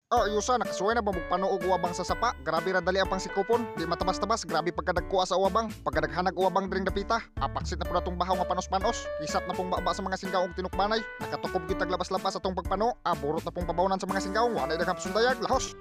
Oh, ayusa, nakasuway na ba pano og uwabang sa sapa? Grabe ra dali ang pangsikupon. Di matabas-tabas, grabe pagkadagkuha sa uwabang. Pagkadaghanag uwabang dring dapita. Apaksit na po natong bahaw nga panos-panos. Kisap na pong baba sa mga singgaw og tinukbanay. Nakatukob gyud taglabas-labas atong pagpano. Aburot na pong pabawnan sa mga singgaw. Wa na daghang pasundayag, lahos.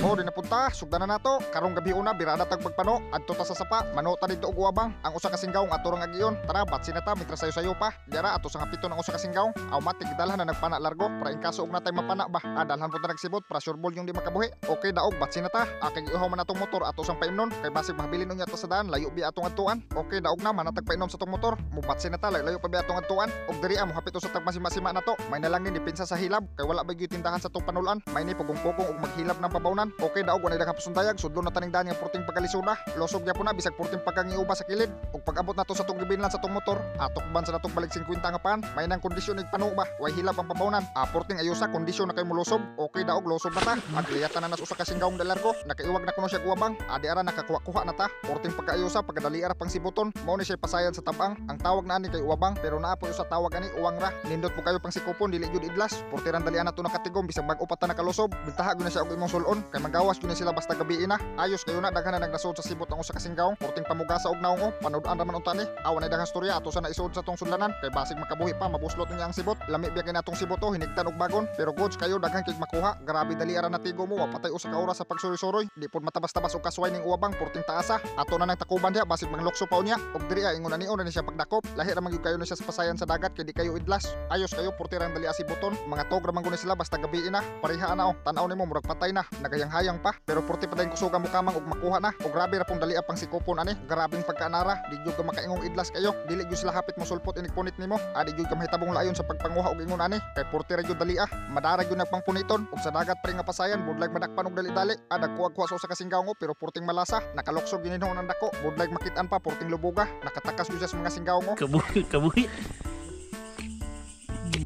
Oh, di na punta, sugdan na nato. Karong gabi una, birada tag pagpano. Adto ta sa sapa, mano ta didto og uwabang. Ang usa ka singgaw ato rang agiyon. Tara, batsi na ta, mitra sayo-sayo pa. Diara ato sa hapiton ang usa ka singgaw. Automatic dalhan na nagpana largo para in kaso og natay mapana ba. Ah, dalhan po ta nagsibot para sure ball yung di makabuhi. Okay, daog batsi na ta. Ah, kay giuhaw man atong motor ato sang paimnon kay basig mahabilin unya ta sa daan, layo biya atong adtuan. Okay, daog na manatag painom sa tong motor. Mubatsi na ta, layo pa biya atong adtuan. Og diri mo hapit sa tag masima-sima na to. May na lang ni dipinsa sa hilab kay wala ba gyud tindahan sa tong panulan. May ni pugong-pugong og maghilab ng pabawnan. Okay, daog walay daghang pasundayag, sudlo na taning daan nga purting pagkalisuna. Losog gyapon na bisag purting pagkangiuba sa kilid. Ug pag-abot nato sa tong gibinlan sa tong motor, atok ban sa natong balik 50 nga pan. May nang kondisyon ig pano ba, way hilab ang pabawnan. Ah, purting ayusa kondisyon na kay mulusob. Okay, daog losob na ta. Agliyatan na nas usa ka singgawng dalargo. Nakaiwag na kuno siya guwabang. Adi ara nakakuha-kuha na ta. Purting pagkaayusa pagkadali ara pang sibuton. Mao ni siya pasayan sa tabang. Ang tawag na ani kay uwabang pero naa po usa tawag ani uwang ra. Nindot po kayo pang sikupon, dili gyud idlas. Purtiran dalian nato nakatigom bisag bag-o pa ta nakalosob. Bintaha gyud na siya og imong sulon kay manggawas gyud na sila basta gabi na. Ayos kayo na daghan na nagnasod sa sibot ang usa ka singgaw. Purting pamugasa og naong o panud-an ra man unta ni. Awa na daghang storya ato sa naisuod sa tong sudlanan kay basig makabuhi pa mabuslot niya ang sibot. Lami biya kay natong sibot o hinigtan og bagon pero goods kayo daghan kay makuha. Grabe dali ara natigo mo, wapatay usa ka oras sa pagsuroy-suroy. Di pud matabas-tabas og kasway ning uwabang, purting taasa. Ato na nang takuban diha basig manglokso pa unya. Og diri ingon ani na ni siya pagdakop. Lahi ra man gyud kayo na siya sa pasayan sa dagat kay di kayo idlas. Ayos kayo purtirang dali asibuton. Mga tog ra man gud ni sila basta gabi na. Pareha na o. Tan-aw nimo murag patay na. Nagayang-hayang pa pero purti pa dayon kusuga mo kamang og makuha na. Og grabe ra pong dali pang sikupon ani. Grabing pagkaanara. Di gyud ka makaingong idlas kayo. Dili gyud sila hapit mo sulpot inig punit nimo. Adi gyud ka mahitabong layon sa pagpanguha og ingon ani kay purti ra gyud dali ah. Madara gyud nagpangpuniton ug sa dagat pre nga pasayan budlag madakpan og dali-dali. Ah, nagkuha-kuha sa usa ka singgaw pero purting malasa. Nakaloksog gyud hinuon ang dako. Budlag makit-an pa purting lubuga. Nakatakas gyud siya sa mga singgaw. Kabuhi, kabuhi.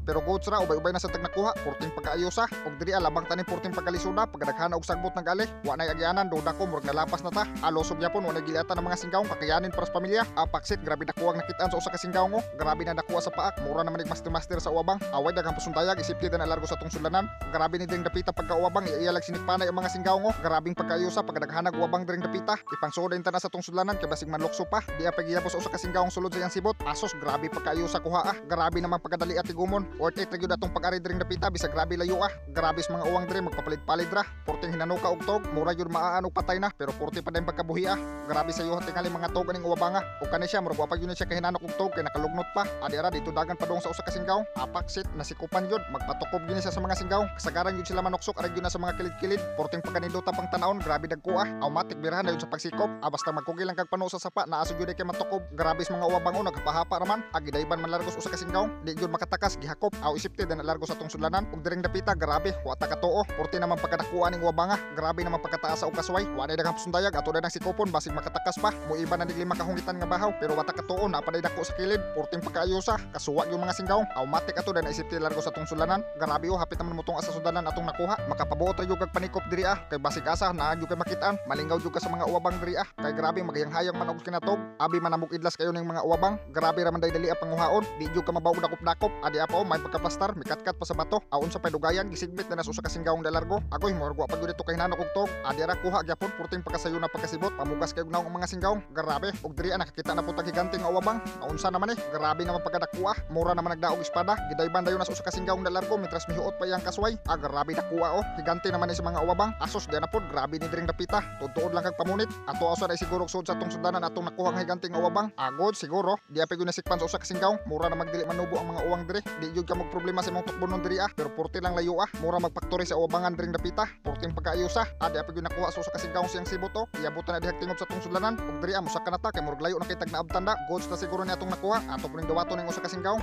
Pero goods ra ubay-ubay na sa tag nakuha, purting pagkaayusa. Ug diri labang tanim purting pagkalisuna, pagkadaghana og sagbot ng gali. Wa nay agyanan, duda ko murag nalapas na ta. Alosob gyapon wa nay giliatan ng mga singgawng kakayanin para sa pamilya. Apaksit grabe nakuha ang nakitaan sa usa ka singgawng. Grabe na nakuha sa paak, mura naman master master sa uwabang. Away daghang pasundayag isip na largo sa tong sulanan. Grabe ni dring dapita pagkauwabang, iiyalag sinikpanay ang mga singgawng. Grabing pagkaayusa pagkadaghanag uwabang dring dapita. Ipangsuod ta na sa tong sulanan kay basig manlokso pa. Di pagiyabo sa usa ka singgawng sulod sa iyang sibot. Asos grabe pagkaayusa kuha ah. Grabe naman pagkadali at tigumon. Worth it ra gyud atong pag-ari dring dapita bisag grabe layo ah. Grabe sa mga uwang diri magpapalit-palit ra. Purting hinanuka og tog, mura gyud maaan og patay na pero purti pa din pagkabuhi ah. Grabe sa iyo tingali mga tog aning uwabanga. Ug kani siya murag wa pa gyud siya kahinanok og tog kay nakalugnot pa. Adi ara dito dagan padung sa usa ka singgaw. Apaksit nasikupan gyud, magpatukob gyud siya sa mga singgaw. Kasagaran gyud sila manoksok ara gyud na sa mga kilid-kilid. Purting pagkanindota pang tanawon, grabe dagko ah. Automatic birahan dayon sa pagsikop. Ah, basta magkugil lang kag pano sa sapa naa sa gyud kay matukob. Grabe sa mga uwabang o nagpahapa raman. Agidayban man largos usa ka singgaw. Di gyud makatakas gihakop. Aw isipte dan largo sa tong sudlanan. Ug diring dapita grabe, wa ta katuo. Purti naman pagkadakuan ning uwabanga. Grabe naman pagkataas sa og kasway. Wa nay daghang pasundayag ato na sikopon basig makatakas pa. Muiba na nig lima ka hungitan nga bahaw pero wa ta katuo na paday dako sa kilid. Purting pagkaayusa, kasuwa yung mga singgaw. Automatic ato dan isipte largo sa tong sudlanan. Grabe o hapit naman motong asa sudlanan atong nakuha. Makapabuot ra gyud kag panikop diri ah. Kay basig asa naa gyud kay makitaan. Malingaw gyud ka sa mga uwabang diri ah. Kay grabe magayang-hayang man og kinatog. Abi manamog idlas kayo ning mga uwabang. Grabe ra man day dali ang panguhaon. Di gyud ka mabawog dakop-dakop. Adi apa o may pagkaplastar, mikatkat pa sa bato. Aon sa paydugayan gisigmit na nas usa ka singgawng dalargo. Agoy murag wa pa gyud dito kay hinanok og tog. Adi ra kuha gyapon purting pagkasayo na pagkasibot. Pamugas kay naong ang mga singgawng. Grabe og diri nakakita na po tag higante nga uwabang. Naunsa naman eh. Grabe naman pagkadakuha. Mura naman nagdaog espada. Gidayban dayon nas usa ka singgawng dalargo mitras mihuot pa iyang kasway. Ah, grabe dakuha oh. Higante naman ni sa mga uwabang. Asos di na pod grabe ni diring dapita. Tuod lang kag pamunit. Ato asa na siguro sud sa tong sudanan atong nakuha nga higante nga uwabang. Agod siguro. Di apay gyud nasikpan sa usa ka singgaw. Mura na magdili manubo ang mga uwang diri. Di gyud ka magproblema sa imong tukbonon diri ah. Pero purti lang layo ah. Mura magpaktori sa uwabangan diring dapita. Purting pagkaayusa. Ah, di apay gyud nakuha sa usa ka singgaw siyang sibot oh. Iabutan na dihag tingob sa tong sudlanan. Ug diri ah mosaka na ta kay murag layo na kay tag naabtan da. Goods ta siguro ni atong nakuha. Ato puning dawaton ning usa ka singgaw.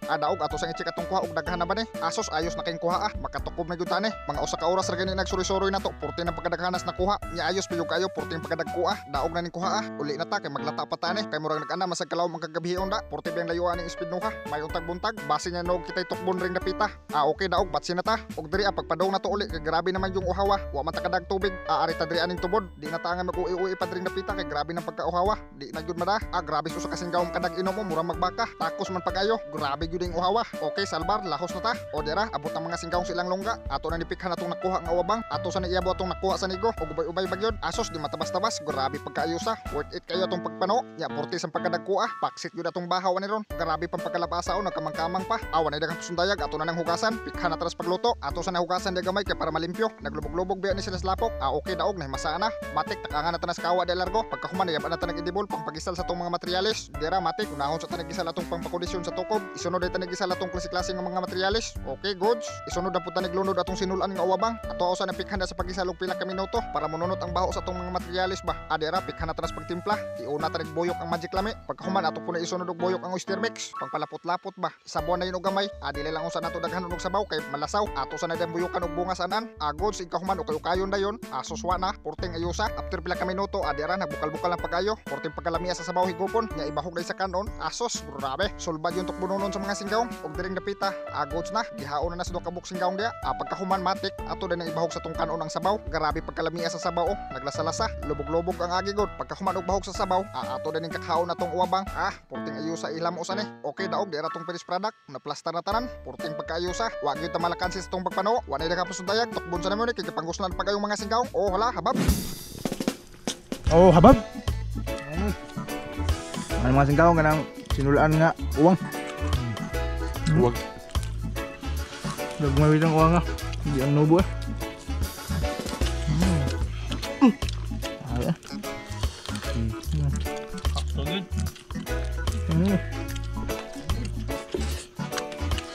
Ah, daog ato sang i-check atong kuha og daghan na ba ni. Asos ayos na kayong kuha ah. Makatukob na gyud ta ni. Mga usa ka oras ra gani nagsuroy-suroy na to. Purti na pagkadaghanas na kuha. Nya ayos pa gyud kayo purting pagkadagko ah. Daog na ning kuha ah. Uli na ta kay maglata pa ta ni. Kay murag nag-ana masag kalawom ang kagabihion da. Purti biyang layuan ning speed nuha. May untag buntag. Base niya nog kitay tukbon ring dapita. Ah, okay daog batsi na ta. Og diri ah pagpadong na to uli kay grabe naman yung uhawa. Wa man ta kadag tubig. Ah, ari ta diri aning tubod. Di na ta nga mag-uwi-uwi pa dring dapita kay grabe ng pagkauhawa. Di na gyud mada. Ah, grabe sa usa ka singgaw kadag inom mo mura magbaka. Takos man pag-ayo. Grabe gyud ing uhawa. Okay, salbar, lahos na ta. O dira, abot ang mga singgawong silang longga. Ato na nipikhan atong nakuha nga uwabang. Ato sa naiyabo atong nakuha sa nigo. Og ubay-ubay bagyod. Asos di matabas-tabas, grabe pagkaayusa. Worth it kayo atong pagpano. Nya porti sa pagkadagkua. Paksit gyud atong bahaw ani ron. Grabe pang pagkalabasa o nagkamang-kamang pa. Awa na daghang pasundayag ato na nang hugasan. Pikhan na taras pagluto. Ato sa nahugasan di gamay kay para malimpyo. Naglubog-lubog biya ni sila sa lapok. Ah, okay daog na himasaan na. Matik takangan na tanas kawa di largo. Pagkahuman na na tanag idibol pangpagisal sa atong mga materyales. Dira matik unahon sa tanagisal atong pangpakondisyon sa tukob. Isunod ay tanagisal atong klase-klase nga mga materyales. Okay, goods. Isunod na pud taniglunod atong sinulan nga uwabang. Ato usa na pikhan na sa pagisal og pila ka minuto para monunot ang baho sa atong mga materyales ba. Adira pikhan na tanas pagtimpla. Iuna tanig buyok ang Magic Lami. Pagkahuman ato po na isunod og buyok ang oyster mix. Pangpalapot-lapot ba. Sabon na yun og gamay. Adili lang usa nato daghan og sabaw kay malasaw. Ato sa na buyukan og bunga sa anan. Agod sig kahuman okay ukayon dayon. Asuswa na porting ayusa. After pila ka minuto adira nagbukal-bukal ang pagayo. Porting pagkalamia sa sabaw higupon. Nya ibahog day sa kanon. Asos grabe. Sulbad yung tukbunonon sa mga singgawng. Og diring dapita. Agods na. Gihaon na na sa duha ka buok singgawng diya. Pagkahuman matik ato din ang ibahog sa tong kanon ang sabaw. Grabe pagkalamia sa sabaw oh. Naglasalasa. Lubog-lubog ang agi god. Pagkahuman og bahog sa sabaw, ato din ang kakaon atong uwabang. Porting ayusa ilam usa ni. Okay daog dira tong finished product. Naplastar na tanan. Porting pagkaayusa. Wa gyud ta malakansi sa tong pagpano. Wa na daghang pasundayag. Tukbon sa namo ni kay gipanguslan pa kayong mga singgawng. Oh hala habab. Oh, habab. Ano mga singkaw kanang sinulaan nga uwang. Uwag. Gagmawid ang uwang ah. Hindi ang nubo eh. Ay ah. So good.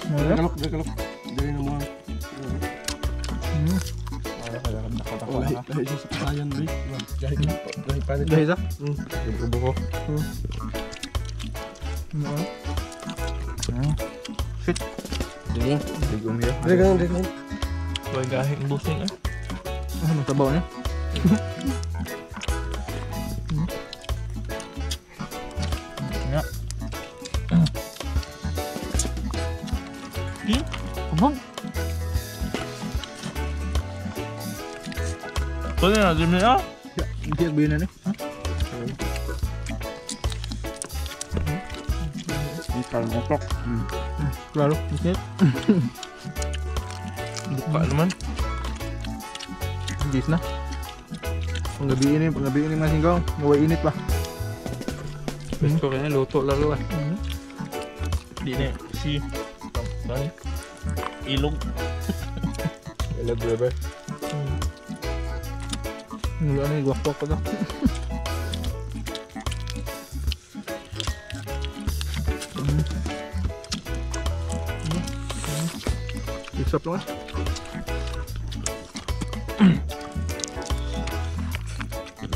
Wala. Kalok, kalok. Dali na mga. Lahi, lahi siya sa patayan, bay. Gahi, gahi pa rin. Dahil sa? Bubo ko. Shit. Dili. Ligom yun. Dali ka, dali ka. Boy, gahi ang busing ah. Ano sabaw niya? Nga. Abang. Pwede na, di ah. Hindi agbihin na ni. Kalong otok. Klaro, okay. Buka naman. Gis na. Panggabi ini mga singkaw. Naway init pa. Gusto ko kaya luto lalo ah. Di na si ano? Ilog. Ilog river. Wala na, igwaktok ko to. Isap lang ah.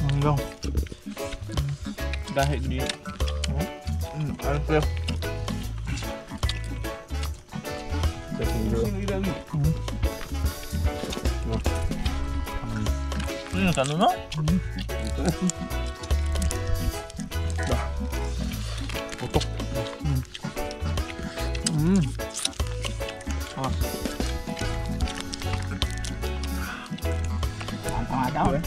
Hanggang. Dahil di. Ano sa'yo? Ano yung kano no? Putok. Ah. Ang pangadaw.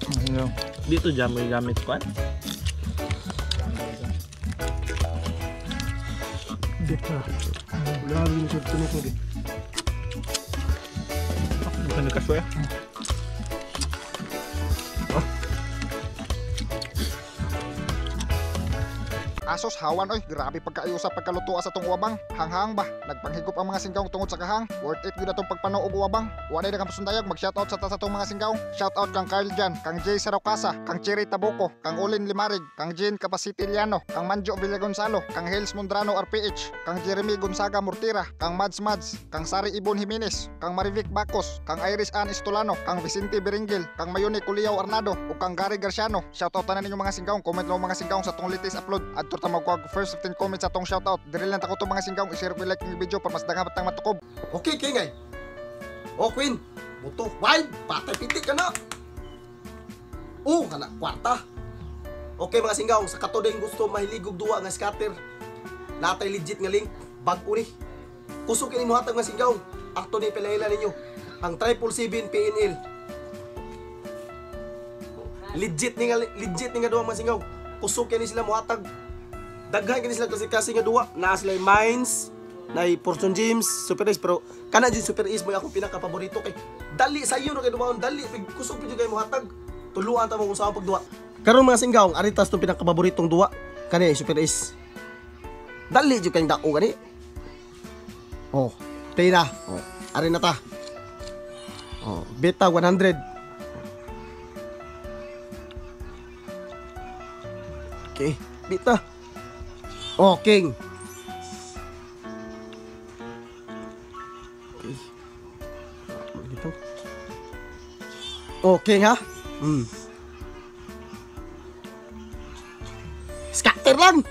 Hanggang. Dito dyan may gamit ko. Dito. Wala rin sa tunok mo di. Bukan nagkaswa ya. Asos hawan oy, grabe pagkaayo sa pagkaluto sa tong uwabang. Hanghang ba? Nagpanghigop ang mga singgawng tungod sa kahang. Worth it gyud atong pagpano og uwabang. Wa nay daghang pasundayag, mag-shoutout sa ta sa tong mga singgawng. Shoutout kang Kyle Jan, kang Jay Sarocasa, kang Cherry Tabuco, kang Olin Limarig, kang Jean Capacitiliano, kang Manjo Villagonzalo, kang Hales Mondrano RPH, kang Jeremy Gonzaga Murtira, kang Mads Mads, kang Sari Ibon Jimenez, kang Marivic Bacos, kang Iris Ann Estolano, kang Vicente Beringil, kang Mayone Culiao Arnado, ug kang Gary Garciano. Shoutout tanan ninyo mga singgawng. Comment lang mga singgawng sa tong latest upload. Adto ta magkuha first 15 comments sa tong shoutout. Diri lang ta ko mga singgawng, i-share ko like ang video para mas daghan tang matukob. Okay, King ay. Oh, Queen. Buto, wide. Patay pitik ka na. Oh, kana, kwarta. Okay mga singgaw, sa kato din gusto mahiligog duwa nga scatter. Natay legit nga link, bag-o ni. Kusog kini mo hatag mga singgaw. Akto ni pilaila ninyo. Ang 777 PNL. Legit ni nga duwa mga singgaw. Kusog kini sila muhatag. Daghan kini sila kasi nga duwa. Naa sila Mines, na Fortune James, Super Ace, pero kana jud Super Ace mo akong pinaka-paborito kay dali sa iyo ra kay duwaon, dali kusog pud kay muhatag. Tuluan ta mo kung saan pagduwa. Karon mga singgaw, aritas tong pinaka-paboritong duwa kani Super Ace. Dali jud kay dako kani. Oh, play na. Oh, ari na ta. Oh, beta 100. Okay, beta. Oh, king. Okay. Dito. Oh, king ha? Scatter lang.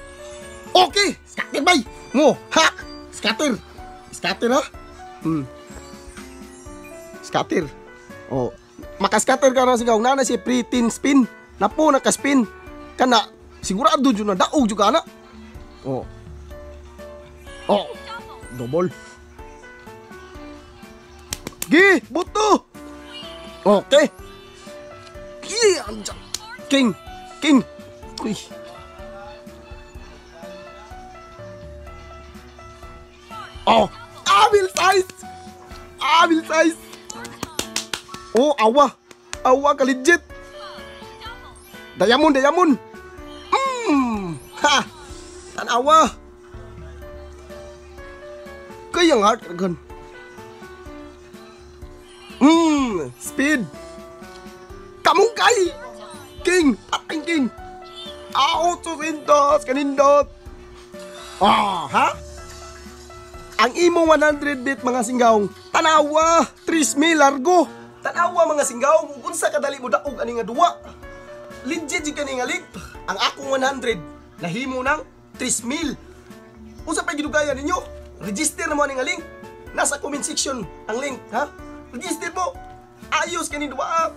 Okay, scatter bay. Mo, ha? Scatter. Scatter ha? Scatter. Oh, makaskatter ka na sigaw na si pre-tin spin. Napo nakaspin. Kana sigurado jud na daog jud ka na. Oh. Oh. Double. Gi, buto. Okay. Gi, king. King. Uy. Oh, abil size. Abil size. Oh, awa. Awa ka legit. Diamond, diamond. Ha. Tanawa. Kayang heart gun. Speed. Kamungkay. King, patay king. Out to sindos kanindot. Ah, ha? Ang imong 100 bit mga singgaw. Tanawa, 3,000 largo. Tanawa mga singgaw, ug unsa kadali mo daog ani nga duwa. Legit jud kani nga link. Ang akong 100 nahimo nang 3,000. Unsa pay gidugayan ninyo? Register na mo ani nga link. Nasa comment section ang link, ha? Register mo. Ayos kani duwa.